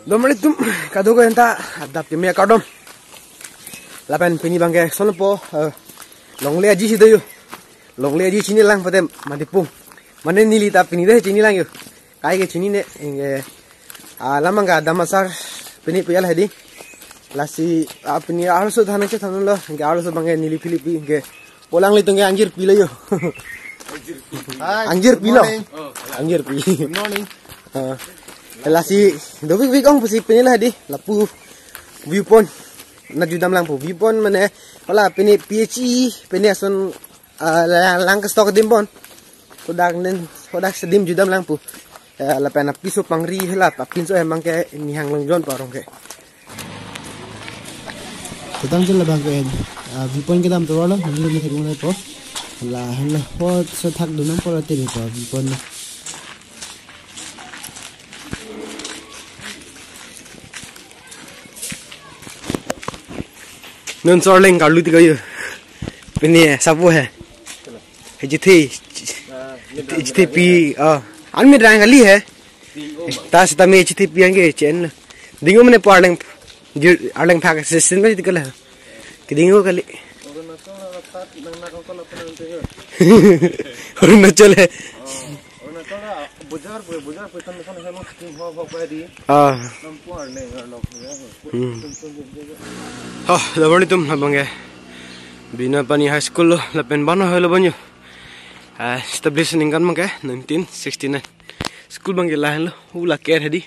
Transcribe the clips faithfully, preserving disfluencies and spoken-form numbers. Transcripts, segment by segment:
Dom atum, kadokave anta adap keme kardom. Lapen pini abangke sonpo, eh, longle aji si do yo. Longle aji chinilang pute matipung. Mane neli ta pini de chinilang yo. Kaike chinine, anke, ah, lam abangke adam asar pini piyal hedi. Lasi, ah, pini arloso than chethanlo, anke arloso abangke neli Philip anke pu alanglitum ke angjir pilo yo. Hi, angjir good pilo. Morning. Angjir pi. Good morning. Ah. Lasi dovik vik ong pusi pini la hedi. Lapu viewpoint. Na judam lang pu viewpoint mane hala pini P H E pini ason, ah, la-, lang ke stock dim pon. Kodak nen, kodak sedim judam lang pu. Eh, lapen apiso pangri hala, apinso emang ke nihang longjon parong ke. Tetang jela abangke, ah, viewpoint kedam tovar lo, nangli nangthek longpo. Lahenlo, ho sethak dunam pora tiri po, viewpoint lo. Non Arleng karlu ti kayu. Pini, eh, sabu he. Hejithe, hejithe pi, ah. Anmi rang kali he. Ta sitame hejithe pi anke chen. Dingo mane pu Arleng, ju-, Arleng phak sesin ma jitikala. Kedingo kali. Arunachal he. Ah. Hmm. Oh, labar nitum labangke. Binapani High School lo, lapen bana helo banyo. Ah, establish ningkan abangke nineteen sixty-nine. School abangke lahenlo, hu la ker hedi.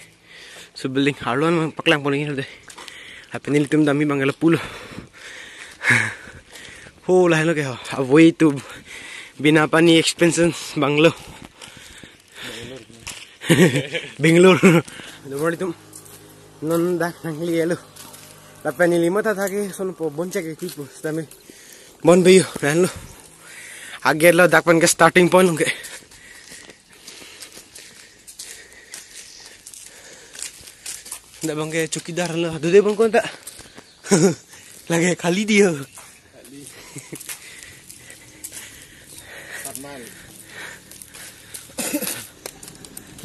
So building arlo an paklang pon lagi de. Lapen nelitum dam abangke lapulo. Ho lahenlo ke ho. A way to Binapani expansion bungalow. Bangalore. Labar nitum. Non dak nanglelo. Lapen neli matha thake sonpo bon chek ke pu sitame. Bon be yo, lahenlo. Agelo dak pen ke starting point ke. Dak abangke chowkidar lo, dude abang konta. Lage khali diyo.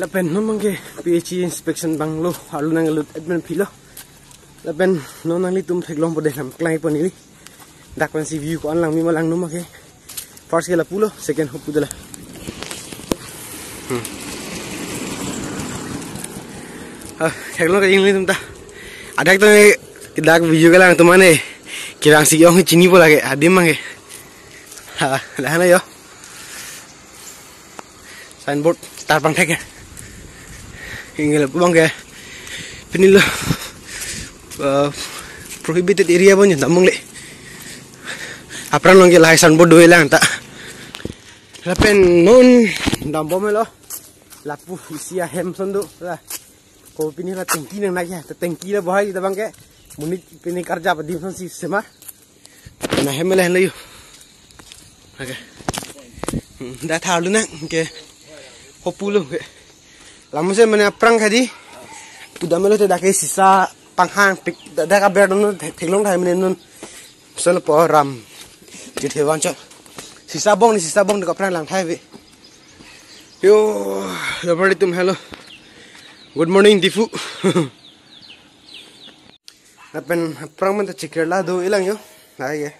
Lapen non abangke P H E inspection bungalow arlo nanglut admin philo. Lapen non nanglitum theklongpo de, lam klang pon neli. Dak pensi view ko-an lang mi ma langno ma ke. First ke lapulo, second ho pu dola. Hmm. Ah, theklong ke English tum ta. Adak to ke dak view kelang atum mane. Kirang si ong chinipo lake, adim abangke. Ha, lahenlo yo. Signboard tar pangthek ke. Ingel abangke. Pinilo, uh, prohibited area abang dammongle. Apran along ke lahai signboard dolang ta. Lapen non dambom lo. Lapu isi ahem ason do la. Ko pini la tanki nangnak ya, tanki la bohai ta abangke. Monit pini karja adim asonsi semar. Na hem lahenlo yo. Okay. Hmm, dak tharlu nang ke. Ho pulo ke. Lamusen mane aphrang khadi. Pudamlo te dak ke sisa panghang pik, dak, dak aber non the-, theklong thai mane non. Sonpo ram. Jithe vanchot. Sisa bong ni, sisa bong ni ko aphrang lang thai ve. Yo, labar nitum hello. Good morning, Diphu. Lapen aphrang mane ta chikirla do-elang yo. Lake.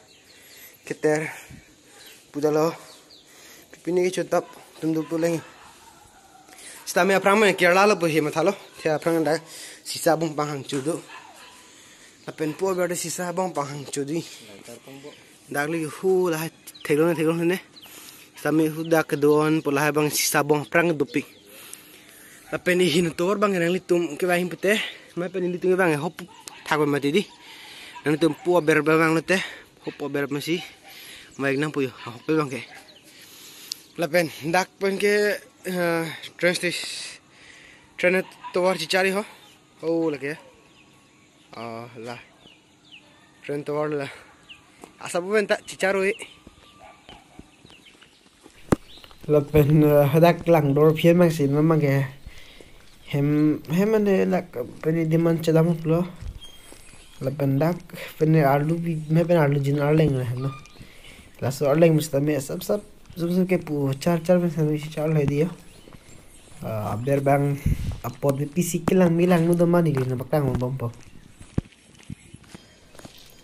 Keter. Pudalo. Pipini ke chotap tum duk tu leng. Sitame aphrang mane kirlalo pu he mathalo. The aphrang dak sisa bong panghang chudu. Lapen po aber sisa bong panghang chudu. Dak le hu lahai theklong theklong ne. Sitame hu dak kedo-an po lahai abang sisa bong aphrang dopik. Lapen ihin tovar abang nanglitum kevang pute, ma pen nanglitum kevang hop thak mati di. Nanglitum po aber abang lote, hop aber masi, ma ik nang puyo, hop abangke. Lapen dak pen ke, eh, train station, train tovar chichari ho. Oh, lake. Ah, la. Train tovar la. Asa bu benta chicharo e. Lapen, eh, hadak langdor phian mangsi ma abangke. Hem, hem mane dak pini demand chedam lo. Lapen dak pini arlu bi, me pen arlu jin arleng le no. Laso arleng mesti me sap sap, sap sap kepu char char pen sami char le diyo. Ah, aber abang Apot bi pisi kelang milang nu do ma neli nangpaklang bompo.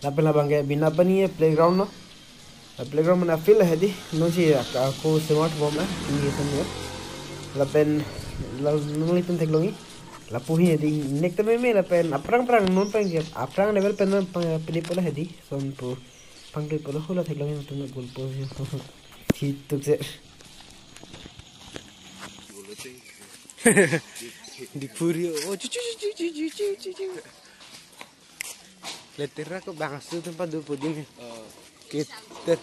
Lapen labang ke bina pani playground lo. Playground mane field hedi. Non si ak-, ako smart bom eh. Ini sini. Lapen la non itum theklongji. Lapu hi hedi nek tame me lapen aphrang phrang non pen ke aphrang level pen non pang pini pula hedi. Son pu pangri pula hula theklongji tum gulpo. Hituk se. Di puri. Oh, chu chu chu chu chu chu chu chu. Letera ko bang asu tempat dua puluh dini. Kita.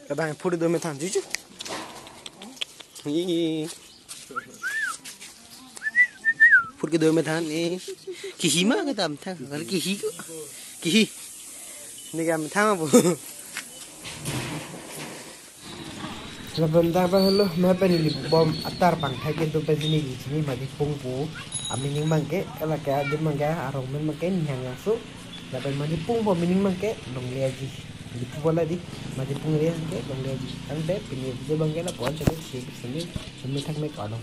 Kadang puri dua meter chu chu. Ih. Puri ke dua meter nih. Kihi ma kita methang. Kalau kihi ko. Kihi. Ini kan methang apa? Lapen ta pa helo, ma pen ili bom atar pangthai ke tu pen sini ili sini madi pung pu. Amining mangke, kala ke adim mangke, arong men mangke, niang langsung. Lapen madi pung pu amining mangke, longle aji. Ili pu bola di, madi pung le mangke, longle aji. Tangte, pini video bangke lapu-an channel share sini, sini thak me kano.